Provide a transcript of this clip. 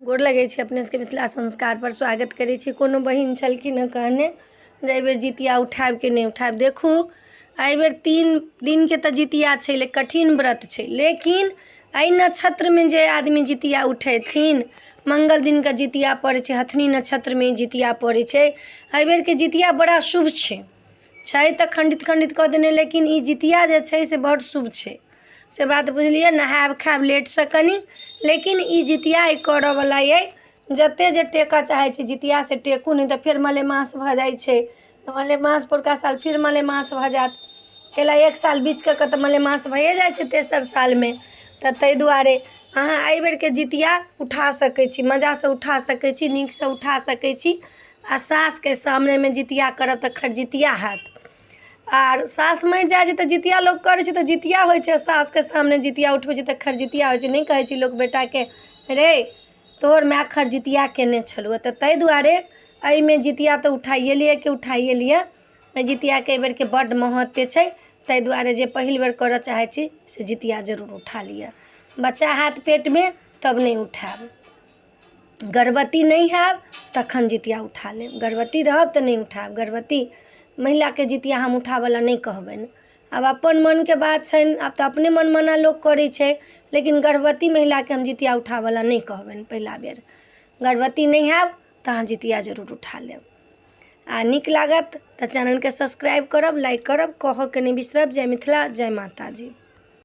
गोर लगै छी अपने सबके मिथिला संस्कारपर स्वागत करै छी। कोनो बहिन छलखिन हँ कहने जे एहिबेर जितिया उठायब कि नहि उठायब। देखू, एहिबेर 3 दिनके तऽ जितिया छै, लेकिन कठिन व्रत छै, लेकिन एहि नक्षत्रमे जे आदमी जितिया उठेथिन, मङ्गल दिनके जितिया पड़ै छै, हथिनी नक्षत्रमे ई जितिया पड़ै छै। एहिबेरके जितिया बड़ा शुभ छै। छै तऽ खण्डित खण्डित कऽ देने, लेकिन ई जितिया जे छै से बड्ड शुभ छै, से बात बुझलियै। नहायब खायब लेटसँ कनि, लेकिन ई जितिया ई करयवला अइ। जतेक जे टेकऽ चाहै छी जितिया से टेकू, नहि तऽ फेर मलेमास भऽ जाइ छै। तऽ मलेमास परुका साल फेर मलेमास भऽ जायत, कैला एक साल बीच कऽ कऽ तऽ मलेमास भइए जाइ छै तेसर सालमे। तऽ ताहि दुआरे अहाँ एहिबेरके जितिया उठा सकै छी, मजासँ उठा सकै छी, नीकसँ उठा सकै छी। आ सासके सामनेमे जितिया करब तऽ खरजितिया हैत। आर सास मरि जाइ छै तऽ जितिया लोक करै छै तऽ जितिया होइ छै। सासके सामने जितिया उठबै छै तऽ खरजितिया होइ छै। नहि कहै छै लोक बेटाके, रे तोहर माय खरजितिया केने छलहुँ। तऽ ताहि दुआरे एहिमे जितिया तऽ उठाइए लिअ कि उठाइए लिअ। एहि जितियाके एहिबेरके बड्ड महत्व छै। ताहि दुआरे जे पहिल बेर करऽ चाहै छी से जितिया जरूर उठा लिअ। बच्चा हैत पेटमे तब नहि उठायब, गर्भवती नहि हैब तखन जितिया उठा लेब। गर्भवती रहब तऽ नहि उठायब। गर्भवती महिलाके जितिया हम उठाबऽ लए नहि कहबनि। आब अपन मनके बात छनि, आब तऽ अपने मनमाना लोक करै छै, लेकिन गर्भवती महिलाके हम जितिया उठाबऽ लए नहि कहबनि। पहिला बेर गर्भवती नहि हैब तऽ अहाँ जितिया जरूर उठा लेब। आ नीक लागत तऽ चैनलके सब्सक्राइब करब, लाइक करब, कहऽके नहि बिसरब। जय मिथिला, जय माताजी।